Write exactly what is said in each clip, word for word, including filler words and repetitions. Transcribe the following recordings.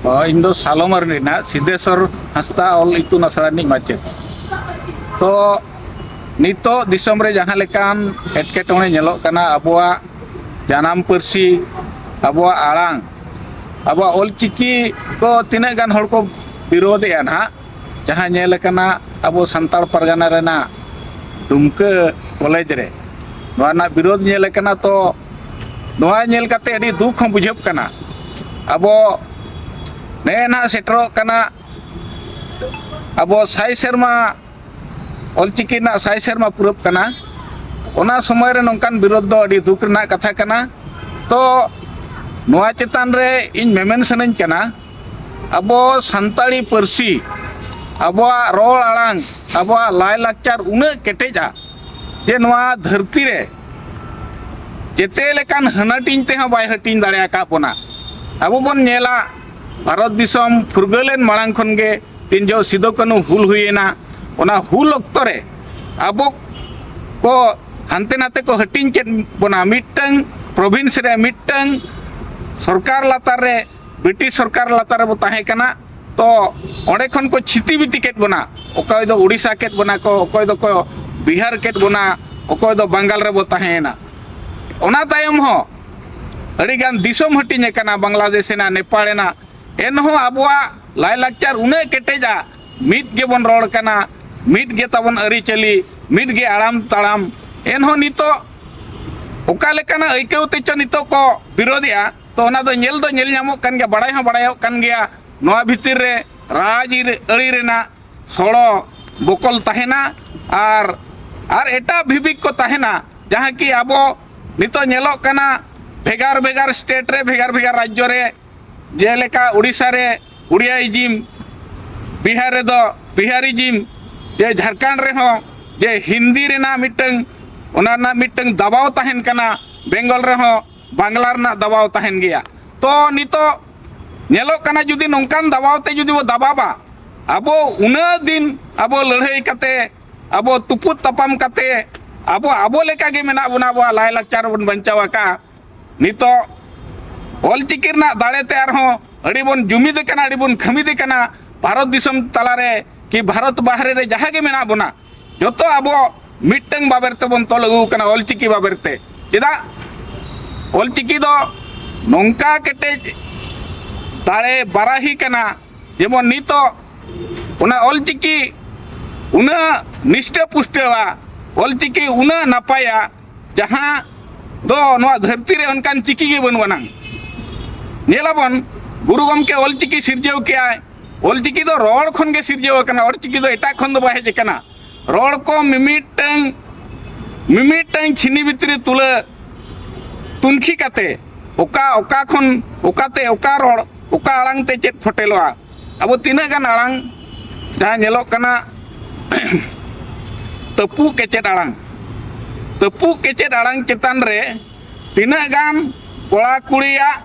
ᱚ, ᱤᱧ ᱫᱚ ᱥᱟᱞᱚᱢᱟᱨ ᱨᱤᱱᱤᱡ ᱱᱟᱦᱟᱜ ᱥᱤᱫᱷᱮᱥᱚᱨ ᱦᱟᱸᱥᱫᱟ ᱚᱞ ᱤᱛᱩᱱ ᱟᱥᱲᱟ ᱨᱤᱱᱤᱡ ᱢᱟᱪᱮᱫ᱾ ᱛᱚ, ᱱᱤᱛᱚᱜ ᱫᱤᱥᱚᱢ ᱨᱮ ᱡᱟᱦᱟᱸ ᱞᱮᱠᱟᱱ ᱮᱴᱠᱮᱴᱚᱬᱮ ᱧᱮᱞᱚᱜ ᱠᱟᱱᱟ, ᱟᱵᱚᱣᱟᱜ ᱡᱟᱱᱟᱢ ᱯᱟᱹᱨᱥᱤ, ᱟᱵᱚᱣᱟᱜ ᱟᱲᱟᱝ, ᱟᱵᱚᱣᱟᱜ ᱚᱞᱪᱤᱠᱤ ᱠᱚ ᱛᱤᱱᱟᱹᱜ ᱜᱟᱱ ᱦᱚᱲ ᱠᱚ ᱵᱤᱨᱳᱫᱮᱜᱼᱟ ᱱᱟᱦᱟᱜ, ᱡᱟᱦᱟᱸ ᱧᱮᱞ ᱟᱠᱟᱱᱟ ᱟᱵᱚ ᱥᱟᱱᱛᱟᱲ ᱯᱟᱨᱜᱟᱱᱟ ᱨᱮᱱᱟᱜ ᱰᱩᱢᱠᱟᱹ ᱠᱚᱞᱮᱡᱽ ᱨᱮ ᱱᱚᱣᱟ ᱨᱮᱱᱟᱜ ᱵᱤᱨᱳᱫ ᱧᱮᱞ ᱟᱠᱟᱱᱟ᱾ ᱛᱚ, ᱱᱚᱣᱟ ᱧᱮᱞ ᱠᱟᱛᱮ ᱟᱹᱰᱤ ᱫᱩᱠ ᱦᱚᱸ ᱵᱩᱡᱷᱟᱹᱜ ᱠᱟᱱᱟ᱾ ᱟᱵᱚ ᱱᱮᱜᱼᱮ ᱱᱟᱦᱟᱜ ᱥᱮᱴᱮᱨᱚᱜ ᱠᱟᱱᱟ ᱟᱵᱚ ᱥᱟᱭ ᱥᱮᱨᱢᱟ, ᱚᱞᱪᱤᱠᱤ ᱨᱮᱱᱟᱜ ᱥᱟᱭ ᱥᱮᱨᱢᱟ ᱯᱩᱨᱟᱹᱜ ᱠᱟᱱᱟ᱾ ᱚᱱᱟ ᱥᱚᱢᱚᱭ ᱨᱮ ᱱᱚᱝᱠᱟᱱ ᱵᱤᱨᱳᱫ ᱫᱚ ᱟᱹᱰᱤ ᱫᱩᱠ ᱨᱮᱱᱟᱜ ᱠᱟᱛᱷᱟ ᱠᱟᱱᱟ᱾ ᱛᱚ, ᱱᱚᱣᱟ ᱪᱮᱛᱟᱱ ᱨᱮ ᱤᱧ ᱢᱮᱢᱮᱱ ᱥᱟᱱᱟᱧ ᱠᱟᱱᱟ, ᱟᱵᱚ ᱥᱟᱱᱛᱟᱲᱤ ᱯᱟᱹᱨᱥᱤ, ᱟᱵᱚᱣᱟᱜ ᱨᱚᱲ ᱟᱲᱟᱝ, ᱟᱵᱚᱣᱟᱜ ᱞᱟᱭᱼᱞᱟᱠᱪᱟᱨ ᱩᱱᱟᱹᱜ ᱠᱮᱴᱮᱡᱼᱟ ᱡᱮ ᱱᱚᱣᱟ ᱫᱷᱟᱹᱨᱛᱤ ᱨᱮ ᱡᱮᱛᱮ ᱞᱮᱠᱟᱱ ᱦᱟᱹᱱᱟᱹᱴᱤᱧ ᱛᱮᱦᱚᱸ ᱵᱟᱭ ᱦᱟᱹᱴᱤᱧ ᱫᱟᱲᱮ ᱟᱠᱟᱫ ᱵᱚᱱᱟ᱾ ᱟᱵᱚ ᱵᱚᱱ ᱧᱮᱞᱟ, ᱵᱷᱟᱨᱚᱛ ᱫᱤᱥᱚᱢ ᱯᱷᱩᱨᱜᱟᱹᱞᱮᱱ ᱢᱟᱲᱟᱝ ᱠᱷᱚᱱ ᱜᱮ ᱛᱤᱱ ᱡᱚᱦᱚᱜ ᱥᱤᱫᱩ ᱠᱟᱹᱱᱦᱩ ᱦᱩᱞ ᱦᱩᱭᱮᱱᱟ, ᱚᱱᱟ ᱦᱩᱞ ᱚᱠᱛᱚ ᱨᱮ ᱟᱵᱚ ᱠᱚ ᱦᱟᱱᱛᱮ ᱱᱟᱛᱮ ᱠᱚ ᱦᱟᱹᱴᱤᱧ ᱠᱮᱫ ᱵᱚᱱᱟ᱾ ᱢᱤᱫᱴᱟᱝ ᱯᱨᱚᱵᱷᱤᱱᱥ ᱨᱮ, ᱢᱤᱫᱴᱟᱝ ᱥᱚᱨᱠᱟᱨ ᱞᱟᱛᱟᱨ ᱨᱮ, ᱵᱨᱤᱴᱤᱥ ᱥᱚᱨᱠᱟᱨ ᱞᱟᱛᱟᱨ ᱨᱮᱵᱚ ᱛᱟᱦᱮᱸ ᱠᱟᱱᱟ᱾ ᱛᱚ, ᱚᱸᱰᱮ ᱠᱷᱚᱱ ᱠᱚ ᱪᱷᱤᱛᱤ ᱵᱤᱛᱤ ᱠᱮᱫ ᱵᱚᱱᱟ᱾ ᱚᱠᱚᱭ ᱫᱚ ᱩᱲᱤᱥᱥᱟ ᱠᱮᱫ ᱵᱚᱱᱟ ᱠᱚ, ᱚᱠᱚᱭ ᱫᱚᱠᱚ ᱵᱤᱦᱟᱨ ᱠᱮᱫ ᱵᱚᱱᱟ, ᱚᱠᱚᱭ ᱫᱚ ᱵᱟᱝᱜᱟᱞ ᱨᱮᱵᱚ ᱛᱟᱦᱮᱸᱭᱮᱱᱟ᱾ ᱚᱱᱟ ᱛᱟᱭᱚᱢ ᱦᱚᱸ ᱟᱹᱰᱤᱜᱟᱱ ᱫᱤᱥᱚᱢ ᱦᱟᱹᱴᱤᱧ ᱟᱠᱟᱱᱟ, ᱵᱟᱝᱞᱟᱫᱮᱥ ᱮᱱᱟ, ᱱᱮᱯᱟᱲ ᱮᱱᱟ᱾ ᱮᱱᱦᱚᱸ ᱟᱵᱚᱣᱟᱜ ᱞᱟᱭᱼᱞᱟᱠᱪᱟᱨ ᱩᱱᱟᱹᱜ ᱠᱮᱴᱮᱡᱼᱟ, ᱢᱤᱫ ᱜᱮᱵᱚᱱ ᱨᱚᱲ ᱠᱟᱱᱟ, ᱢᱤᱫ ᱜᱮ ᱛᱟᱵᱚᱱ ᱟᱹᱨᱤᱪᱟᱹᱞᱤ, ᱢᱤᱫ ᱜᱮ ᱟᱲᱟᱢ ᱛᱟᱲᱟᱢ᱾ ᱮᱱᱦᱚᱸ ᱱᱤᱛᱚᱜ ᱚᱠᱟ ᱞᱮᱠᱟᱱᱟᱜ ᱟᱹᱭᱠᱟᱹᱣ ᱛᱮᱪᱚ ᱱᱤᱛᱚᱜ ᱠᱚ ᱵᱤᱨᱳᱫᱮᱜᱼᱟ᱾ ᱛᱚ, ᱚᱱᱟ ᱫᱚ ᱧᱮᱞ ᱫᱚ ᱧᱮᱞ ᱧᱟᱢᱚᱜ ᱠᱟᱱ ᱜᱮᱭᱟ, ᱵᱟᱲᱟᱭ ᱦᱚᱸ ᱵᱟᱲᱟᱭᱚᱜ ᱠᱟᱱ ᱜᱮᱭᱟ᱾ ᱱᱚᱣᱟ ᱵᱷᱤᱛᱤᱨ ᱨᱮ ᱨᱟᱡᱽ ᱟᱹᱨᱤ ᱨᱮᱱᱟᱜ ᱥᱚᱲᱚ ᱵᱚᱠᱚᱞ ᱛᱟᱦᱮᱱᱟ ᱟᱨ, ᱟᱨ ᱮᱴᱟᱜ ᱵᱷᱤᱵᱤᱠ ᱠᱚ ᱛᱟᱦᱮᱱᱟ, ᱡᱟᱦᱟᱸ ᱠᱤ ᱟᱵᱚ ᱱᱤᱛᱚᱜ ᱧᱮᱞᱚᱜ ᱠᱟᱱᱟ ᱵᱷᱮᱜᱟᱨ ᱵᱷᱮᱜᱟᱨ ᱥᱴᱮᱴ ᱨᱮ, ᱵᱷᱮᱜᱟᱨ ᱵᱷᱮᱜᱟᱨ ᱨᱟᱡᱽᱡᱚ ᱨᱮ, ᱡᱮᱞᱮᱠᱟ ᱩᱲᱤᱥᱥᱟ ᱨᱮ ᱩᱲᱤᱭᱟᱭᱤᱡᱤᱢ, ᱵᱤᱦᱟᱨ ᱨᱮᱫᱚ ᱵᱤᱦᱟᱨᱤᱡᱤᱢ, ᱡᱮ ᱡᱷᱟᱲᱠᱷᱚᱸᱰ ᱨᱮᱦᱚᱸ ᱡᱮ ᱦᱤᱱᱫᱤ ᱨᱮᱱᱟᱜ ᱢᱤᱫᱴᱟᱝ, ᱚᱱᱟ ᱨᱮᱱᱟᱜ ᱢᱤᱫᱴᱟᱝ ᱫᱟᱵᱟᱣ ᱛᱟᱦᱮᱱ ᱠᱟᱱᱟ, ᱵᱮᱝᱜᱚᱞ ᱨᱮᱦᱚᱸ ᱵᱟᱝᱞᱟ ᱨᱮᱱᱟᱜ ᱫᱟᱵᱟᱣ ᱛᱟᱦᱮᱱ ᱜᱮᱭᱟ᱾ ᱛᱚ, ᱱᱤᱛᱚᱜ ᱧᱮᱞᱚᱜ ᱠᱟᱱᱟ, ᱡᱩᱫᱤ ᱱᱚᱝᱠᱟᱱ ᱫᱟᱵᱟᱣ ᱛᱮ ᱡᱩᱫᱤ ᱵᱚ ᱫᱟᱵᱟᱣᱟ, ᱟᱵᱚ ᱩᱱᱟᱹᱜ ᱫᱤᱱ ᱟᱵᱚ ᱞᱟᱹᱲᱦᱟᱹᱭ ᱠᱟᱛᱮ, ᱟᱵᱚ ᱛᱩᱯᱩᱫ ᱛᱟᱯᱟᱢ ᱠᱟᱛᱮ, ᱟᱵᱚ, ᱟᱵᱚ ᱞᱮᱠᱟ ᱜᱮ ᱢᱮᱱᱟᱜ ᱵᱚᱱᱟ, ᱟᱵᱚᱣᱟᱜ ᱞᱟᱭᱼᱞᱟᱠᱪᱟᱨ ᱵᱚᱱ ᱵᱟᱧᱪᱟᱣ ᱟᱠᱟᱫᱼᱟ᱾ ᱱᱤᱛᱚᱜ ᱚᱞᱪᱤᱠᱤ ᱨᱮᱱᱟᱜ ᱫᱟᱲᱮ ᱛᱮ ᱟᱨᱦᱚᱸ ᱟᱹᱰᱤ ᱵᱚᱱ ᱡᱩᱢᱤᱫ ᱟᱠᱟᱱᱟ, ᱟᱹᱰᱤ ᱵᱚᱱ ᱠᱷᱟᱹᱢᱤᱫ ᱟᱠᱟᱱᱟ᱾ ᱵᱷᱟᱨᱚᱛ ᱫᱤᱥᱚᱢ ᱛᱟᱞᱟᱨᱮ ᱠᱤ ᱵᱷᱟᱨᱚᱛ ᱵᱟᱦᱨᱮ ᱨᱮ ᱡᱟᱦᱟᱸ ᱜᱮ ᱢᱮᱱᱟᱜ ᱵᱚᱱᱟ, ᱡᱚᱛᱚ ᱟᱵᱚ ᱢᱤᱫᱴᱟᱝ ᱵᱟᱵᱮᱨ ᱛᱮᱵᱚᱱ ᱛᱚᱞ ᱟᱹᱜᱩ ᱟᱠᱟᱱᱟ ᱚᱞᱪᱤᱠᱤ ᱵᱟᱵᱮᱨ ᱛᱮ᱾ ᱪᱮᱫᱟᱜ? ᱚᱞᱪᱤᱠᱤ ᱫᱚ ᱱᱚᱝᱠᱟ ᱠᱮᱴᱮᱡ ᱫᱟᱲᱮ ᱵᱟᱨᱟᱦᱤ ᱠᱟᱱᱟ, ᱡᱮᱢᱚᱱ ᱱᱤᱛᱚᱜ ᱚᱱᱟ ᱚᱞᱪᱤᱠᱤ ᱩᱱᱟᱹᱜ ᱱᱤᱥᱴᱟᱹ ᱯᱩᱥᱴᱟᱹᱣᱟ, ᱚᱞᱪᱤᱠᱤ ᱩᱱᱟᱹᱜ ᱱᱟᱯᱟᱭᱟ, ᱡᱟᱦᱟᱸ ᱫᱚ ᱱᱚᱣᱟ ᱫᱷᱟᱹᱨᱛᱤ ᱨᱮ ᱚᱱᱠᱟᱱ ᱪᱤᱠᱤ ᱜᱮ ᱵᱟᱹᱱᱩᱜ ᱟᱱᱟᱝ᱾ ᱧᱮᱞᱟᱵᱚᱱ, ᱜᱩᱨᱩ ᱜᱚᱢᱠᱮ ᱚᱞᱪᱤᱠᱤ ᱥᱤᱨᱡᱟᱹᱣ ᱠᱮᱜᱼᱟᱭ᱾ ᱚᱞᱪᱤᱠᱤ ᱫᱚ ᱨᱚᱲ ᱠᱷᱚᱱ ᱜᱮ ᱥᱤᱨᱡᱟᱹᱣ ᱟᱠᱟᱱᱟ, ᱚᱞᱪᱤᱠᱤ ᱫᱚ ᱮᱴᱟᱜ ᱠᱷᱚᱱ ᱫᱚ ᱵᱟᱭ ᱦᱮᱡ ᱟᱠᱟᱱᱟ᱾ ᱨᱚᱲ ᱠᱚ ᱢᱤᱢᱤᱫᱴᱟᱝ, ᱢᱤᱢᱤᱫᱴᱟᱝ ᱪᱷᱤᱱᱤ ᱵᱷᱤᱛᱨᱤ ᱛᱩᱞᱟᱹ ᱛᱩᱱᱠᱷᱤ ᱠᱟᱛᱮ, ᱚᱠᱟ, ᱚᱠᱟ ᱠᱷᱚᱱ, ᱚᱠᱟᱛᱮ, ᱚᱠᱟ ᱨᱚᱲ, ᱚᱠᱟ ᱟᱲᱟᱝ ᱛᱮ ᱪᱮᱫ ᱯᱷᱚᱴᱮᱞᱚᱜᱼᱟ? ᱟᱵᱚ ᱛᱤᱱᱟᱹᱜ ᱜᱟᱱ ᱟᱲᱟᱝ ᱡᱟᱦᱟᱸ ᱧᱮᱞᱚᱜ ᱠᱟᱱᱟ, ᱛᱟᱹᱯᱩᱜ ᱠᱮᱪᱮᱫ ᱟᱲᱟᱝ, ᱛᱟᱹᱯᱩᱜ ᱠᱮᱪᱮᱫ ᱟᱲᱟᱝ ᱪᱮᱛᱟᱱ ᱨᱮ ᱛᱤᱱᱟᱹᱜ ᱜᱟᱱ ᱠᱚᱲᱟ ᱠᱩᱲᱤᱭᱟᱜ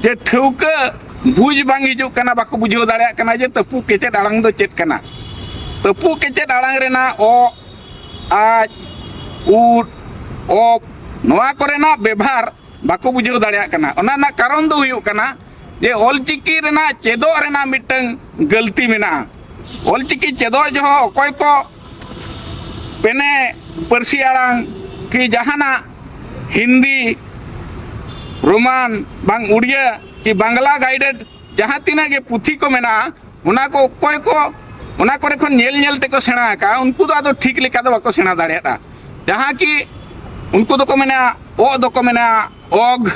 ᱡᱮ ᱴᱷᱟᱹᱣᱠᱟᱹ ᱵᱩᱡᱽ ᱵᱟᱝ ᱦᱤᱡᱩᱜ ᱠᱟᱱᱟ, ᱵᱟᱠᱚ ᱵᱩᱡᱷᱟᱹᱣ ᱫᱟᱲᱮᱭᱟᱜ ᱠᱟᱱᱟ ᱡᱮ ᱛᱟᱹᱯᱩᱜ ᱠᱮᱪᱮᱫ ᱟᱲᱟᱝ ᱫᱚ ᱪᱮᱫ ᱠᱟᱱᱟ᱾ ᱛᱟᱹᱯᱩᱜ ᱠᱮᱪᱮᱫ ᱟᱲᱟᱝ ᱨᱮᱱᱟᱜ ᱚ, ᱟᱡ, ᱩᱫ, ᱚᱯ, ᱱᱚᱣᱟ ᱠᱚᱨᱮᱱᱟᱜ ᱵᱮᱵᱷᱟᱨ ᱵᱟᱠᱚ ᱵᱩᱡᱷᱟᱹᱣ ᱫᱟᱲᱮᱭᱟᱜ ᱠᱟᱱᱟ᱾ ᱚᱱᱟ ᱨᱮᱱᱟᱜ ᱠᱟᱨᱚᱱ ᱫᱚ ᱦᱩᱭᱩᱜ ᱠᱟᱱᱟ ᱡᱮ ᱚᱞᱪᱤᱠᱤ ᱨᱮᱱᱟᱜ ᱪᱮᱫᱚᱜ ᱨᱮᱱᱟᱜ ᱢᱤᱫᱴᱟᱝ ᱜᱟᱹᱞᱛᱤ ᱢᱮᱱᱟᱜᱼᱟ᱾ ᱚᱞᱪᱤᱠᱤ ᱪᱮᱫᱚᱜ ᱡᱚᱦᱚᱜ ᱚᱠᱚᱭ ᱠᱚ ᱯᱮᱱᱮ ᱯᱟᱹᱨᱥᱤ ᱟᱲᱟᱝ ᱠᱤ ᱡᱟᱦᱟᱱᱟᱜ ᱦᱤᱱᱫᱤ, ᱨᱳᱢᱟᱱ, ᱵᱟᱝ ᱩᱲᱤᱭᱟ ᱠᱤ ᱵᱟᱝᱞᱟ ᱜᱟᱭᱰᱮᱰ ᱡᱟᱦᱟᱸ ᱛᱤᱱᱟᱹᱜ ᱜᱮ ᱯᱩᱛᱷᱤ ᱠᱚ ᱢᱮᱱᱟᱜᱼᱟ, ᱚᱱᱟ ᱠᱚ ᱚᱠᱚᱭ ᱠᱚ ᱚᱱᱟ ᱠᱚᱨᱮ ᱠᱷᱚᱱ ᱧᱮᱞ ᱧᱮᱞ ᱛᱮᱠᱚ ᱥᱮᱬᱟ ᱟᱠᱟᱫᱼᱟ, ᱩᱱᱠᱩ ᱫᱚ ᱟᱫᱚ ᱴᱷᱤᱠ ᱞᱮᱠᱟ ᱫᱚ ᱵᱟᱠᱚ ᱥᱮᱬᱟ ᱫᱟᱲᱮᱭᱟᱜᱼᱟ᱾ ᱡᱟᱦᱟᱸ ᱠᱤ ᱩᱱᱠᱩ ᱫᱚᱠᱚ ᱢᱮᱱᱟ, ᱚᱜ ᱫᱚᱠᱚ ᱢᱮᱱᱟ ᱚᱜᱽ,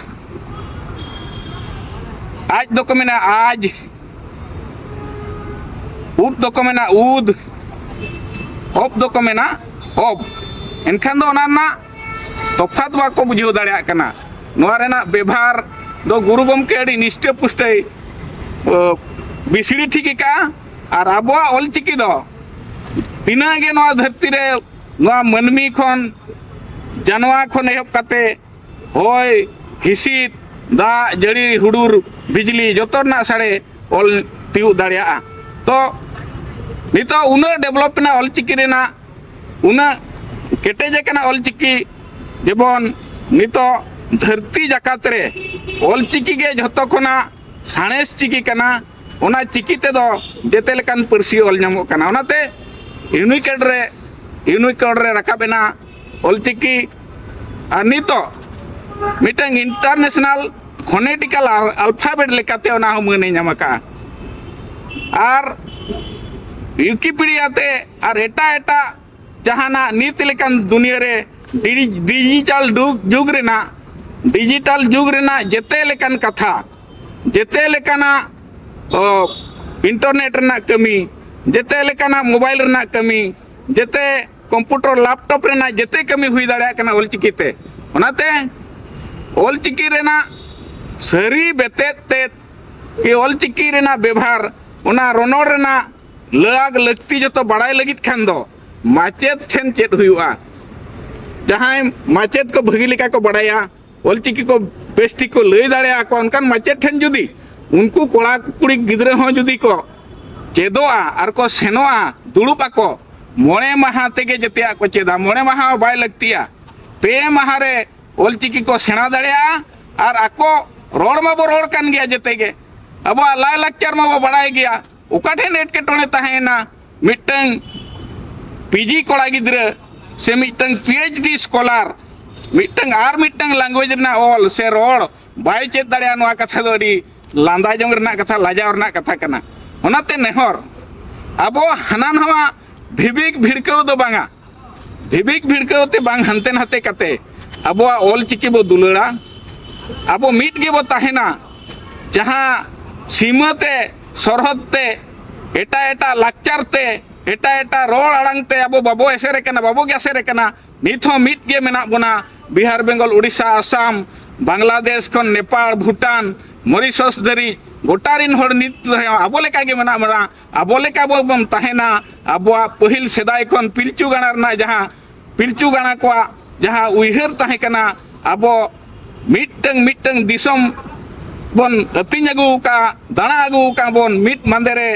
ᱟᱡ ᱫᱚᱠᱚ ᱢᱮᱱᱟ ᱟᱡᱽ, ᱩᱫ ᱫᱚᱠᱚ ᱢᱮᱱᱟ ᱩᱫ, ᱚᱯ ᱫᱚᱠᱚ ᱢᱮᱱᱟ ᱚᱵ᱾ ᱮᱱᱠᱷᱟᱱ ᱫᱚ ᱚᱱᱟ ᱨᱮᱱᱟᱜ ᱛᱚᱯᱷᱟᱛ ᱵᱟᱠᱚ ᱵᱩᱡᱷᱟᱹᱣ ᱫᱟᱲᱮᱭᱟᱜ ᱠᱟᱱᱟ᱾ ᱱᱚᱣᱟ ᱨᱮᱱᱟᱜ ᱵᱮᱵᱷᱟᱨ ᱫᱚ ᱜᱩᱨᱩ ᱜᱚᱢᱠᱮ ᱟᱹᱰᱤ ᱱᱤᱥᱴᱟᱹ ᱯᱩᱥᱴᱟᱹᱭ, ᱚ, ᱵᱤᱥᱲᱤ ᱴᱷᱤᱠ ᱟᱠᱟᱫᱼᱟ᱾ ᱟᱨ ᱟᱵᱚᱣᱟᱜ ᱚᱞᱪᱤᱠᱤ ᱫᱚ ᱛᱤᱱᱟᱹᱜ ᱜᱮ ᱱᱚᱣᱟ ᱫᱷᱟᱹᱨᱛᱤ ᱨᱮ ᱱᱚᱣᱟ ᱢᱟᱹᱱᱢᱤ ᱠᱷᱚᱱ, ᱡᱟᱱᱣᱟ ᱠᱷᱚᱱ ᱮᱦᱚᱵ ᱠᱟᱛᱮ ᱦᱚᱭ, ᱦᱤᱸᱥᱤᱫ, ᱫᱟᱜ ᱡᱟᱹᱲᱤ, ᱦᱩᱰᱩᱨ, ᱵᱤᱡᱽᱞᱤ, ᱡᱚᱛᱚ ᱨᱮᱱᱟᱜ ᱥᱟᱰᱮ ᱚᱞ ᱛᱤᱭᱳᱜ ᱫᱟᱲᱮᱭᱟᱜᱼᱟ᱾ ᱛᱚ ᱱᱤᱛᱚᱜ ᱩᱱᱟᱹᱜ ᱰᱮᱵᱷᱞᱚᱯ ᱮᱱᱟ ᱚᱞᱪᱤᱠᱤ ᱨᱮᱱᱟᱜ, ᱩᱱᱟᱹᱜ ᱠᱮᱴᱮᱡ ᱟᱠᱟᱱᱟ ᱚᱞᱪᱤᱠᱤ, ᱡᱮᱢᱚᱱ ᱱᱤᱛᱚᱜ ᱫᱷᱟᱹᱨᱛᱤ ᱡᱟᱠᱟᱛ ᱨᱮ ᱚᱞᱪᱤᱠᱤ ᱜᱮ ᱡᱷᱚᱛᱚ ᱠᱷᱚᱱᱟᱜ ᱥᱟᱬᱮᱥ ᱪᱤᱠᱤ ᱠᱟᱱᱟ᱾ ᱚᱱᱟ ᱪᱤᱠᱤ ᱛᱮᱫᱚ ᱡᱮᱛᱮ ᱞᱮᱠᱟᱱ ᱯᱟᱹᱨᱥᱤ ᱚᱞ ᱧᱟᱢᱚᱜ ᱠᱟᱱᱟ᱾ ᱚᱱᱟᱛᱮ ᱤᱭᱩᱱᱤᱠᱳᱰ ᱨᱮ, ᱤᱭᱩᱱᱤᱠᱳᱰ ᱨᱮ ᱨᱟᱠᱟᱵ ᱮᱱᱟ ᱚᱞᱪᱤᱠᱤ᱾ ᱟᱨ ᱱᱤᱛᱚᱜ ᱢᱤᱫᱴᱟᱝ ᱤᱱᱴᱟᱨᱱᱮᱥᱱᱟᱞ ᱯᱷᱳᱱᱮᱴᱤᱠᱟᱞ ᱟᱞᱯᱷᱟᱵᱮᱴ ᱞᱮᱠᱟᱛᱮ ᱚᱱᱟ ᱦᱚᱸ ᱢᱟᱹᱱᱮ ᱧᱟᱢ ᱟᱠᱟᱫᱼᱟ᱾ ᱟᱨ ᱣᱤᱠᱤᱯᱤᱰᱤᱭᱟ ᱛᱮ ᱟᱨ ᱮᱴᱟᱜ ᱮᱴᱟᱜ ᱡᱟᱦᱟᱱᱟᱜ ᱱᱤᱛ ᱞᱮᱠᱟᱱ ᱫᱩᱱᱤᱭᱟᱹ ᱨᱮ ᱰᱤ-, ᱰᱤᱡᱤᱴᱟᱞ ᱡᱩᱜᱽ, ᱡᱩᱜᱽ ᱨᱮᱱᱟᱜ, ᱰᱤᱡᱤᱴᱟᱞ ᱡᱩᱜᱽ ᱨᱮᱱᱟᱜ ᱡᱮᱛᱮ ᱞᱮᱠᱟᱱ ᱠᱟᱛᱷᱟ, ᱡᱮᱛᱮ ᱞᱮᱠᱟᱱᱟᱜ, ᱚ, ᱤᱱᱴᱟᱨᱱᱮᱴ ᱨᱮᱱᱟᱜ ᱠᱟᱹᱢᱤ, ᱡᱮᱛᱮ ᱞᱮᱠᱟᱱᱟᱜ ᱢᱳᱵᱟᱭᱤᱞ ᱨᱮᱱᱟᱜ ᱠᱟᱹᱢᱤ, ᱡᱮᱛᱮ ᱠᱚᱢᱯᱩᱴᱟᱨ, ᱞᱮᱯᱴᱚᱯ ᱨᱮᱱᱟᱜ ᱡᱮᱛᱮ ᱠᱟᱹᱢᱤ ᱦᱩᱭ ᱫᱟᱲᱮᱭᱟᱜ ᱠᱟᱱᱟ ᱚᱞᱪᱤᱠᱤ ᱛᱮ᱾ ᱚᱱᱟᱛᱮ ᱚᱞᱪᱤᱠᱤ ᱨᱮᱱᱟᱜ ᱥᱟᱹᱨᱤ ᱵᱮᱛᱮᱫ ᱛᱮᱫ ᱠᱤ ᱚᱞᱪᱤᱠᱤ ᱨᱮᱱᱟᱜ ᱵᱮᱵᱷᱟᱨ, ᱚᱱᱟ ᱨᱚᱱᱚᱲ ᱨᱮᱱᱟᱜ ᱞᱟᱹᱜᱽ ᱞᱟᱹᱠᱛᱤ ᱡᱚᱛᱚ ᱵᱟᱲᱟᱭ ᱞᱟᱹᱜᱤᱫ ᱠᱷᱟᱱ ᱫᱚ ᱢᱟᱪᱮᱫ ᱴᱷᱮᱱ ᱪᱮᱫ ᱦᱩᱭᱩᱜᱼᱟ᱾ ᱡᱟᱦᱟᱸᱭ ᱢᱟᱪᱮᱫ ᱠᱚ ᱵᱷᱟᱹᱜᱤ ᱞᱮᱠᱟ ᱠᱚ ᱵᱟᱲᱟᱭᱟ, ᱚᱞᱪᱤᱠᱤ ᱠᱚ ᱵᱮᱥ ᱴᱷᱤᱠ ᱠᱚ ᱞᱟᱹᱭ ᱫᱟᱲᱮᱭᱟᱠᱚᱣᱟ, ᱚᱱᱠᱟᱱ ᱢᱟᱪᱮᱫ ᱴᱷᱮᱱ ᱡᱩᱫᱤ ᱩᱱᱠᱩ ᱠᱚᱲᱟ ᱠᱩᱲᱤ ᱜᱤᱫᱽᱨᱟᱹ ᱦᱚᱸ ᱡᱩᱫᱤ ᱠᱚ ᱪᱮᱫᱚᱜᱼᱟ ᱟᱨ ᱠᱚ ᱥᱮᱱᱚᱜᱼᱟ, ᱫᱩᱲᱩᱵ ᱟᱠᱚ, ᱢᱚᱬᱮ ᱢᱟᱦᱟ ᱛᱮᱜᱮ ᱡᱮᱛᱮᱭᱟᱜ ᱠᱚ ᱪᱮᱫᱟ᱾ ᱢᱚᱬᱮ ᱢᱟᱦᱟ ᱦᱚᱸ ᱵᱟᱭ ᱞᱟᱹᱠᱛᱤᱜᱼᱟ, ᱯᱮ ᱢᱟᱦᱟ ᱨᱮ ᱚᱞᱪᱤᱠᱤ ᱠᱚ ᱥᱮᱬᱟ ᱫᱟᱲᱮᱭᱟᱜᱼᱟ᱾ ᱟᱨ ᱟᱠᱚ ᱨᱚᱲ ᱢᱟᱵᱚ ᱨᱚᱲ ᱠᱟᱱ ᱜᱮᱭᱟ ᱡᱮᱛᱮ ᱜᱮ, ᱟᱵᱚᱣᱟᱜ ᱞᱟᱭᱼᱞᱟᱠᱪᱟᱨ ᱢᱟᱵᱚ ᱵᱟᱲᱟᱭ ᱜᱮᱭᱟ᱾ ᱚᱠᱟ ᱴᱷᱮᱱ ᱮᱴᱠᱮᱴᱚᱬᱮ ᱛᱟᱦᱮᱸᱭᱮᱱᱟ, ᱢᱤᱫᱴᱟᱝ ᱯᱤᱡᱤ ᱠᱚᱲᱟ ᱜᱤᱫᱽᱨᱟᱹ ᱥᱮ ᱢᱤᱫᱴᱟᱝ ᱯᱤ ᱮᱭᱤᱪ ᱰᱤ ᱥᱠᱚᱞᱟᱨ ᱢᱤᱫᱴᱟᱝ ᱟᱨ ᱢᱤᱫᱴᱟᱝ ᱞᱮᱝᱜᱩᱭᱮᱡᱽ ᱨᱮᱱᱟᱜ ᱚᱞ ᱥᱮ ᱨᱚᱲ ᱵᱟᱭ ᱪᱮᱫ ᱫᱟᱲᱮᱭᱟᱜᱼᱟ, ᱱᱚᱣᱟ ᱠᱟᱛᱷᱟ ᱫᱚ ᱟᱹᱰᱤ ᱞᱟᱸᱫᱟ ᱡᱚᱝ ᱨᱮᱱᱟᱜ ᱠᱟᱛᱷᱟ, ᱞᱟᱡᱟᱣ ᱨᱮᱱᱟᱜ ᱠᱟᱛᱷᱟ ᱠᱟᱱᱟ᱾ ᱚᱱᱟᱛᱮ ᱱᱮᱦᱚᱨ, ᱟᱵᱚ ᱦᱟᱱᱟ ᱱᱟᱣᱟ ᱵᱷᱤᱵᱤᱠ ᱵᱷᱤᱲᱠᱟᱹᱣ ᱫᱚ ᱵᱟᱝᱟ, ᱵᱷᱤᱵᱤᱠ ᱵᱷᱤᱲᱠᱟᱹᱣ ᱛᱮ ᱵᱟᱝ, ᱦᱟᱱᱛᱮ ᱱᱟᱛᱮ ᱠᱟᱛᱮ ᱟᱵᱚᱣᱟᱜ ᱚᱞ ᱪᱤᱠᱤ ᱵᱚ ᱫᱩᱞᱟᱹᱲᱟ, ᱟᱵᱚ ᱢᱤᱫ ᱜᱮᱵᱚ ᱛᱟᱦᱮᱱᱟ᱾ ᱡᱟᱦᱟᱸ ᱥᱤᱢᱟᱹ ᱛᱮ, ᱥᱚᱨᱦᱚᱫ ᱛᱮ, ᱮᱴᱟᱜ ᱮᱴᱟᱜ ᱞᱟᱠᱪᱟᱨ ᱛᱮ, ᱮᱴᱟᱜ ᱮᱴᱟᱜ ᱨᱚᱲ ᱟᱲᱟᱝ ᱛᱮ ᱟᱵᱚ ᱵᱟᱵᱚ ᱮᱥᱮᱨ ᱟᱠᱟᱱᱟ, ᱵᱟᱵᱚ ᱜᱮ ᱮᱥᱮᱨ ᱟᱠᱟᱱᱟ᱾ ᱱᱤᱛ ᱦᱚᱸ ᱢᱤᱫ ᱜᱮ ᱢᱮᱱᱟᱜ ᱵᱚᱱᱟ᱾ ᱵᱤᱦᱟᱨ, ᱵᱮᱝᱜᱚᱞ, ᱩᱲᱤᱥᱥᱟ, ᱟᱥᱟᱢ, ᱵᱟᱝᱞᱟᱫᱮᱥ ᱠᱷᱚᱱ ᱱᱮᱯᱟᱲ, ᱵᱷᱩᱴᱟᱱ, ᱢᱚᱨᱤᱥᱚᱥ ᱫᱷᱟᱹᱨᱤᱡ ᱜᱚᱴᱟ ᱨᱮᱱ ᱦᱚᱲ ᱱᱤᱛ ᱨᱮᱦᱚᱸ ᱟᱵᱚ ᱞᱮᱠᱟ ᱜᱮ ᱢᱮᱱᱟᱜ ᱵᱚᱱᱟ᱾ ᱟᱵᱚ ᱞᱮᱠᱟ ᱵᱚ-, ᱵᱚᱱ ᱛᱟᱦᱮᱱᱟ᱾ ᱟᱵᱚᱣᱟᱜ ᱯᱟᱹᱦᱤᱞ ᱥᱮᱫᱟᱭ ᱠᱷᱚᱱ ᱯᱤᱞᱪᱩ ᱜᱟᱲᱟ ᱨᱮᱱᱟᱜ ᱡᱟᱦᱟᱸ, ᱯᱤᱞᱪᱩ ᱜᱟᱲᱟ ᱠᱚᱣᱟᱜ ᱡᱟᱦᱟᱸ ᱩᱭᱦᱟᱹᱨ ᱛᱟᱦᱮᱸ ᱠᱟᱱᱟ, ᱟᱵᱚ ᱢᱤᱫᱴᱟᱝ ᱢᱤᱫᱴᱟᱝ ᱫᱤᱥᱚᱢ ᱵᱚᱱ ᱟᱹᱛᱤᱧ ᱟᱹᱜᱩ ᱟᱠᱟᱫᱼᱟ, ᱫᱟᱬᱟ ᱟᱹᱜᱩ ᱟᱠᱟᱫ ᱵᱚᱱ, ᱢᱤᱫ ᱢᱟᱸᱫᱮ ᱨᱮ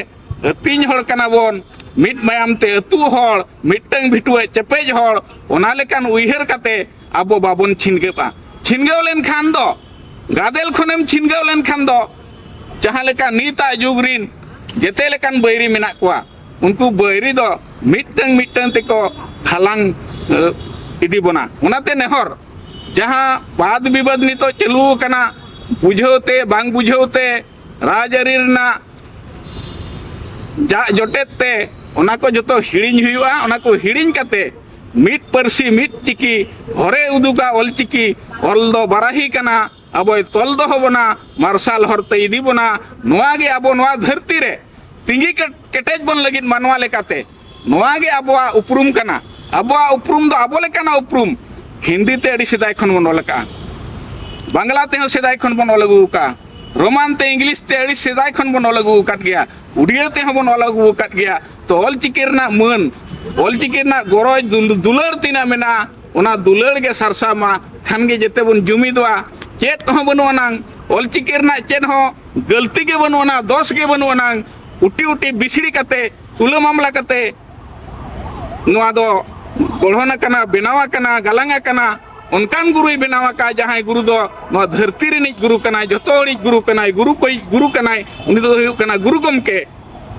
ᱟᱹᱛᱤᱧ ᱦᱚᱲ ᱠᱟᱱᱟ ᱵᱚᱱ, ᱢᱤᱫ ᱢᱟᱭᱟᱢ ᱛᱮ ᱟᱹᱛᱩ ᱦᱚᱲ, ᱢᱤᱫᱴᱟᱝ ᱵᱷᱤᱴᱩᱣᱟᱹ ᱪᱮᱯᱮᱡ ᱦᱚᱲ, ᱚᱱᱟ ᱞᱮᱠᱟᱱ ᱩᱭᱦᱟᱹᱨ ᱠᱟᱛᱮ ᱟᱵᱚ ᱵᱟᱵᱚᱱ ᱪᱷᱤᱱᱜᱟᱹᱜᱼᱟ᱾ ᱪᱷᱤᱱᱜᱟᱹᱣ ᱞᱮᱱᱠᱷᱟᱱ ᱫᱚ, ᱜᱟᱫᱮᱞ ᱠᱷᱚᱱᱮᱢ ᱪᱷᱤᱱᱜᱟᱹᱣ ᱞᱮᱱᱠᱷᱟᱱ ᱫᱚ, ᱡᱟᱦᱟᱸ ᱞᱮᱠᱟ ᱱᱤᱛᱟᱜ ᱡᱩᱜᱽ ᱨᱤᱱ ᱡᱮᱛᱮ ᱞᱮᱠᱟᱱ ᱵᱟᱹᱭᱨᱤ ᱢᱮᱱᱟᱜ ᱠᱚᱣᱟ, ᱩᱱᱠᱩ ᱵᱟᱹᱭᱨᱤ ᱫᱚ ᱢᱤᱫᱴᱟᱝ ᱢᱤᱫᱴᱟᱝ ᱛᱮᱠᱚ ᱦᱟᱞᱟᱝ, ᱮ, ᱤᱫᱤ ᱵᱚᱱᱟ᱾ ᱚᱱᱟᱛᱮ ᱱᱮᱦᱚᱨ, ᱡᱟᱦᱟᱸ ᱵᱟᱫ ᱵᱤᱵᱟᱹᱫ ᱱᱤᱛᱚᱜ ᱪᱟᱹᱞᱩ ᱟᱠᱟᱱᱟ, ᱵᱩᱡᱷᱟᱹᱣ ᱛᱮ ᱵᱟᱝ ᱵᱩᱡᱷᱟᱹᱣ ᱛᱮ, ᱨᱟᱡᱽᱟᱹᱨᱤ ᱨᱮᱱᱟᱜ ᱡᱟᱜ ᱡᱚᱴᱮᱫ ᱛᱮ, ᱚᱱᱟ ᱠᱚ ᱡᱚᱛᱚ ᱦᱤᱲᱤᱧ ᱦᱩᱭᱩᱜᱼᱟ᱾ ᱚᱱᱟ ᱠᱚ ᱦᱤᱲᱤᱧ ᱠᱟᱛᱮ ᱢᱤᱫ ᱯᱟᱹᱨᱥᱤ, ᱢᱤᱫ ᱪᱤᱠᱤ ᱦᱚᱨᱮ ᱩᱫᱩᱜᱟ᱾ ᱚᱞᱪᱤᱠᱤ ᱚᱞ ᱫᱚ ᱵᱟᱨᱟᱦᱤ ᱠᱟᱱᱟ, ᱟᱵᱚᱭ ᱛᱚᱞ ᱫᱚᱦᱚ ᱵᱚᱱᱟ, ᱢᱟᱨᱥᱟᱞ ᱦᱚᱨᱛᱮ ᱤᱫᱤ ᱵᱚᱱᱟ᱾ ᱱᱚᱣᱟ ᱜᱮ ᱟᱵᱚ ᱱᱚᱣᱟ ᱫᱷᱟᱹᱨᱛᱤ ᱨᱮ ᱛᱤᱸᱜᱤ ᱠᱮ-, ᱠᱮᱴᱮᱡ ᱵᱚᱱ ᱞᱟᱹᱜᱤᱫ ᱢᱟᱱᱣᱟ ᱞᱮᱠᱟᱛᱮ᱾ ᱱᱚᱣᱟ ᱜᱮ ᱟᱵᱚᱣᱟᱜ ᱩᱯᱨᱩᱢ ᱠᱟᱱᱟ᱾ ᱟᱵᱚᱣᱟᱜ ᱩᱯᱨᱩᱢ ᱫᱚ ᱟᱵᱚ ᱞᱮᱠᱟᱱᱟᱜ ᱩᱯᱨᱩᱢ᱾ ᱦᱤᱱᱫᱤ ᱛᱮ ᱟᱹᱰᱤ ᱥᱮᱫᱟᱭ ᱠᱷᱚᱱ ᱵᱚᱱ ᱚᱞ ᱟᱠᱟᱜᱼᱟ, ᱵᱟᱝᱞᱟ ᱛᱮᱦᱚᱸ ᱥᱮᱫᱟᱭ ᱠᱷᱚᱱ ᱵᱚᱱ ᱚᱞ ᱟᱹᱜᱩ ᱟᱠᱟᱜᱼᱟ, ᱨᱳᱢᱟᱱ ᱛᱮ, ᱤᱝᱞᱤᱥ ᱛᱮ ᱟᱹᱰᱤ ᱥᱮᱫᱟᱭ ᱠᱷᱚᱱ ᱵᱚᱱ ᱚᱞ ᱟᱹᱜᱩ ᱟᱠᱟᱫ ᱜᱮᱭᱟ, ᱩᱰᱤᱭᱟᱹ ᱛᱮᱦᱚᱸ ᱵᱚᱱ ᱚᱞ ᱟᱹᱜᱩ ᱟᱠᱟᱫ ᱜᱮᱭᱟ᱾ ᱛᱚ ᱚᱞᱪᱤᱠᱤ ᱨᱮᱱᱟᱜ ᱢᱟᱹᱱ, ᱚᱞᱪᱤᱠᱤ ᱨᱮᱱᱟᱜ ᱜᱚᱨᱚᱡᱽ, ᱫᱩᱞ-, ᱫᱩᱞᱟᱹᱲ ᱛᱤᱱᱟᱹᱜ ᱢᱮᱱᱟᱜᱼᱟ, ᱚᱱᱟ ᱫᱩᱞᱟᱹᱲ ᱜᱮ ᱥᱟᱨᱥᱟᱣ ᱢᱟ, ᱠᱷᱟᱱ ᱜᱮ ᱡᱮᱛᱮ ᱵᱚᱱ ᱡᱩᱢᱤᱫᱚᱜᱼᱟ᱾ ᱪᱮᱫ ᱦᱚᱸ ᱵᱟᱹᱱᱩᱜ ᱟᱱᱟᱝ, ᱚᱞᱪᱤᱠᱤ ᱨᱮᱱᱟᱜ ᱪᱮᱫ ᱦᱚᱸ ᱜᱟᱹᱞᱛᱤ ᱜᱮ ᱵᱟᱹᱱᱩᱜ ᱟᱱᱟ, ᱫᱚᱥ ᱜᱮ ᱵᱟᱹᱱᱩᱜ ᱟᱱᱟᱝ, ᱩᱴᱤ ᱩᱴᱤ ᱵᱤᱥᱲᱤ ᱠᱟᱛᱮ, ᱛᱩᱞᱟᱹ ᱢᱟᱢᱞᱟ ᱠᱟᱛᱮ ᱱᱚᱣᱟ ᱫᱚ ᱜᱚᱲᱦᱚᱱ ᱟᱠᱟᱱᱟ, ᱵᱮᱱᱟᱣ ᱟᱠᱟᱱᱟ, ᱜᱟᱞᱟᱝ ᱟᱠᱟᱱᱟ᱾ ᱚᱱᱠᱟᱱ ᱜᱩᱨᱩᱭ ᱵᱮᱱᱟᱣ ᱟᱠᱟᱫ, ᱡᱟᱦᱟᱸᱭ ᱜᱩᱨᱩ ᱫᱚ ᱱᱚᱣᱟ ᱫᱷᱟᱹᱨᱛᱤ ᱨᱤᱱᱤᱡ ᱜᱩᱨᱩ ᱠᱟᱱᱟᱭ, ᱡᱚᱛᱚ ᱦᱚᱲᱤᱡ ᱜᱩᱨᱩ ᱠᱟᱱᱟᱭ, ᱜᱩᱨᱩ ᱠᱚᱭᱤᱡ ᱜᱩᱨᱩ ᱠᱟᱱᱟᱭ, ᱩᱱᱤ ᱫᱚ ᱦᱩᱭᱩᱜ ᱠᱟᱱᱟ ᱜᱩᱨᱩ ᱜᱚᱢᱠᱮ᱾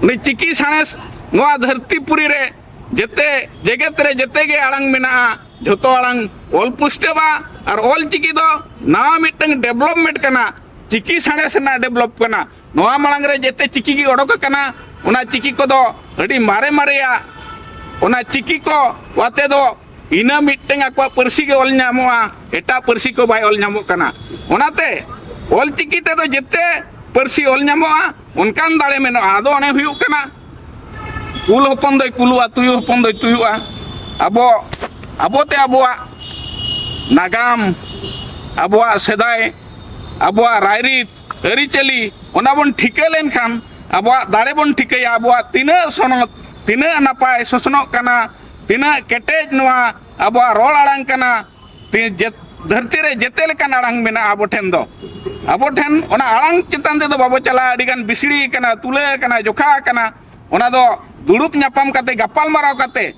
ᱩᱱᱤ ᱪᱤᱠᱤ ᱥᱟᱬᱮᱥ ᱱᱚᱣᱟ ᱫᱷᱟᱹᱨᱛᱤ ᱯᱩᱨᱤ ᱨᱮ ᱡᱮᱛᱮ ᱡᱮᱜᱮᱛ ᱨᱮ ᱡᱮᱛᱮ ᱜᱮ ᱟᱲᱟᱝ ᱢᱮᱱᱟᱜᱼᱟ, ᱡᱷᱚᱛᱚ ᱟᱲᱟᱝ ᱚᱞ ᱯᱩᱥᱴᱟᱹᱣᱟ᱾ ᱟᱨ ᱚᱞ ᱪᱤᱠᱤ ᱫᱚ ᱱᱟᱣᱟ ᱢᱤᱫᱴᱟᱝ development ᱠᱟᱱᱟ, ᱪᱤᱠᱤ ᱥᱟᱬᱮᱥ ᱨᱮᱱᱟᱜ develop ᱠᱟᱱᱟ᱾ ᱱᱚᱣᱟ ᱢᱟᱲᱟᱝ ᱨᱮ ᱡᱮᱛᱮ ᱪᱤᱠᱤ ᱜᱮ ᱚᱰᱚᱠ ᱟᱠᱟᱱᱟ, ᱚᱱᱟ ᱪᱤᱠᱤ ᱠᱚᱫᱚ ᱟᱹᱰᱤ ᱢᱟᱨᱮ ᱢᱟᱨᱮᱭᱟ᱾ ᱚᱱᱟ ᱪᱤᱠᱤ ᱠᱚ ᱟᱛᱮ ᱫᱚ ᱤᱱᱟᱹ ᱢᱤᱫᱴᱟᱝ ᱟᱠᱚᱣᱟᱜ ᱯᱟᱹᱨᱥᱤ ᱜᱮ ᱚᱞ ᱧᱟᱢᱚᱜᱼᱟ, ᱮᱴᱟᱜ ᱯᱟᱹᱨᱥᱤ ᱠᱚ ᱵᱟᱭ ᱚᱞ ᱧᱟᱢᱚᱜ ᱠᱟᱱᱟ᱾ ᱚᱱᱟᱛᱮ ᱚᱞ ᱪᱤᱠᱤ ᱛᱮᱫᱚ ᱡᱮᱛᱮ ᱯᱟᱹᱨᱥᱤ ᱚᱞ ᱧᱟᱢᱚᱜᱼᱟ, ᱚᱱᱠᱟᱱ ᱫᱟᱲᱮ ᱢᱮᱱᱟᱜᱼᱟ᱾ ᱟᱫᱚ ᱚᱱᱮ ᱦᱩᱭᱩᱜ ᱠᱟᱱᱟ, ᱠᱩᱞ ᱦᱚᱯᱚᱱ ᱫᱚᱭ ᱠᱩᱞᱩᱜᱼᱟ, ᱛᱩᱭᱩ ᱦᱚᱯᱚᱱ ᱫᱚᱭ ᱛᱩᱭᱩᱜᱼᱟ᱾ ᱟᱵᱚ, ᱟᱵᱚᱛᱮ ᱟᱵᱚᱣᱟᱜ ᱱᱟᱜᱟᱢ, ᱟᱵᱚᱣᱟᱜ ᱥᱮᱫᱟᱭ, ᱟᱵᱚᱣᱟᱜ ᱨᱟᱭᱨᱤᱛ, ᱟᱹᱨᱤᱪᱟᱹᱞᱤ, ᱚᱱᱟ ᱵᱚᱱ ᱴᱷᱤᱠᱟᱹ ᱞᱮᱱᱠᱷᱟᱱ, ᱟᱵᱚᱣᱟᱜ ᱫᱟᱲᱮ ᱵᱚᱱ ᱴᱷᱤᱠᱟᱹᱭᱟ, ᱟᱵᱚᱣᱟᱜ ᱛᱤᱱᱟᱹᱜ ᱥᱚᱱᱚᱛ, ᱛᱤᱱᱟᱹᱜ ᱱᱟᱯᱟᱭ ᱥᱚᱥᱱᱚᱜ ᱠᱟᱱᱟ, ᱛᱤᱱᱟᱹᱜ ᱠᱮᱴᱮᱡ ᱱᱚᱣᱟ ᱟᱵᱚᱣᱟᱜ ᱨᱚᱲ ᱟᱲᱟᱝ ᱠᱟᱱᱟ, ᱛᱮ ᱡᱮ-, ᱫᱷᱟᱹᱨᱛᱤ ᱨᱮ ᱡᱮᱛᱮ ᱞᱮᱠᱟᱱ ᱟᱲᱟᱝ ᱢᱮᱱᱟᱜᱼᱟ ᱟᱵᱚ ᱴᱷᱮᱱ ᱫᱚ᱾ ᱟᱵᱚ ᱴᱷᱮᱱ ᱚᱱᱟ ᱟᱲᱟᱝ ᱪᱮᱛᱟᱱ ᱛᱮᱫᱚ ᱵᱟᱵᱚ ᱪᱟᱞᱟᱜᱼᱟ, ᱟᱹᱰᱤᱜᱟᱱ ᱵᱤᱥᱲᱤ ᱟᱠᱟᱱᱟ, ᱛᱩᱞᱟᱹ ᱟᱠᱟᱱᱟ, ᱡᱚᱠᱷᱟ ᱟᱠᱟᱱᱟ᱾ ᱚᱱᱟ ᱫᱚ ᱫᱩᱲᱩᱵ ᱧᱟᱯᱟᱢ ᱠᱟᱛᱮ, ᱜᱟᱯᱟᱞ ᱢᱟᱨᱟᱣ ᱠᱟᱛᱮ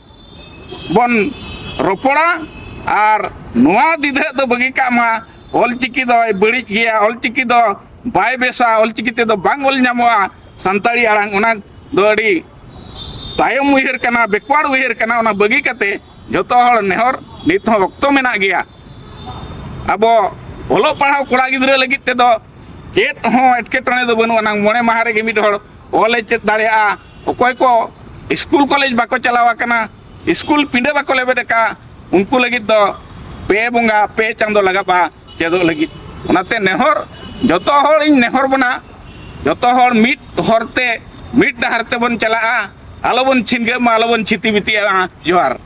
ᱵᱚᱱ ᱨᱚᱯᱚᱲᱟ᱾ ᱟᱨ ᱱᱚᱣᱟ ᱫᱤᱫᱷᱟᱹᱜ ᱫᱚ ᱵᱟᱹᱜᱤ ᱠᱟᱜ ᱢᱟ, ᱚᱞᱪᱤᱠᱤ ᱫᱚᱭ ᱵᱟᱹᱲᱤᱡ ᱜᱮᱭᱟ, ᱚᱞᱪᱤᱠᱤ ᱫᱚ ᱵᱟᱭ ᱵᱮᱥᱟ, ᱚᱞᱪᱤᱠᱤ ᱛᱮᱫᱚ ᱵᱟᱝ ᱚᱞ ᱧᱟᱢᱚᱜᱼᱟ ᱥᱟᱱᱛᱟᱲᱤ ᱟᱲᱟᱝ, ᱚᱱᱟ ᱫᱚ ᱟᱹᱰᱤ ᱛᱟᱭᱚᱢ ᱩᱭᱦᱟᱹᱨ ᱠᱟᱱᱟ, ᱵᱮᱠᱣᱟᱨᱰ ᱩᱭᱦᱟᱹᱨ ᱠᱟᱱᱟ᱾ ᱚᱱᱟ ᱵᱟᱹᱜᱤ ᱠᱟᱛᱮ ᱡᱚᱛᱚ ᱦᱚᱲ ᱱᱮᱦᱚᱨ ᱱᱤᱛ ᱦᱚᱸ ᱚᱠᱛᱚ ᱢᱮᱱᱟᱜ ᱜᱮᱭᱟ᱾ ᱟᱵᱚ ᱚᱞᱚᱜ ᱯᱟᱲᱦᱟᱣ ᱠᱚᱲᱟ ᱜᱤᱫᱽᱨᱟᱹ ᱞᱟᱹᱜᱤᱫ ᱛᱮᱫᱚ ᱪᱮᱫ ᱦᱚᱸ ᱮᱴᱠᱮᱴᱚᱬᱮ ᱫᱚ ᱵᱟᱹᱱᱩᱜ ᱟᱱᱟᱝ᱾ ᱢᱚᱬᱮ ᱢᱟᱦᱟ ᱨᱮᱜᱮ ᱢᱤᱫ ᱦᱚᱲ ᱚᱞᱮ ᱪᱮᱫ ᱫᱟᱲᱮᱭᱟᱜᱼᱟ᱾ ᱚᱠᱚᱭ ᱠᱚ ᱥᱠᱩᱞ ᱠᱚᱞᱮᱡᱽ ᱵᱟᱠᱚ ᱪᱟᱞᱟᱣ ᱟᱠᱟᱱᱟ, ᱥᱠᱩᱞ ᱯᱤᱸᱰᱟᱹ ᱵᱟᱠᱚ ᱞᱮᱵᱮᱫ ᱟᱠᱟᱫ, ᱩᱱᱠᱩ ᱞᱟᱹᱜᱤᱫ ᱫᱚ ᱯᱮ ᱵᱚᱸᱜᱟ ᱯᱮ ᱪᱟᱸᱫᱚ ᱞᱟᱜᱟᱜᱼᱟ ᱪᱮᱫᱚᱜ ᱞᱟᱹᱜᱤᱫ᱾ ᱚᱱᱟᱛᱮ ᱱᱮᱦᱚᱨ, ᱡᱚᱛᱚ ᱦᱚᱲᱤᱧ ᱱᱮᱦᱚᱨ ᱵᱚᱱᱟ, ᱡᱚᱛᱚ ᱦᱚᱲ ᱢᱤᱫ ᱦᱚᱨᱛᱮ, ᱢᱤᱫ ᱰᱟᱦᱟᱨ ᱛᱮᱵᱚᱱ ᱪᱟᱞᱟᱜᱼᱟ, ᱟᱞᱚᱵᱚᱱ ᱪᱷᱤᱱᱜᱟᱹᱜ ᱢᱟ, ᱟᱞᱚᱵᱚᱱ ᱪᱷᱤᱛᱤ ᱵᱤᱛᱤᱜᱼᱟ᱾ ᱡᱚᱦᱟᱨ᱾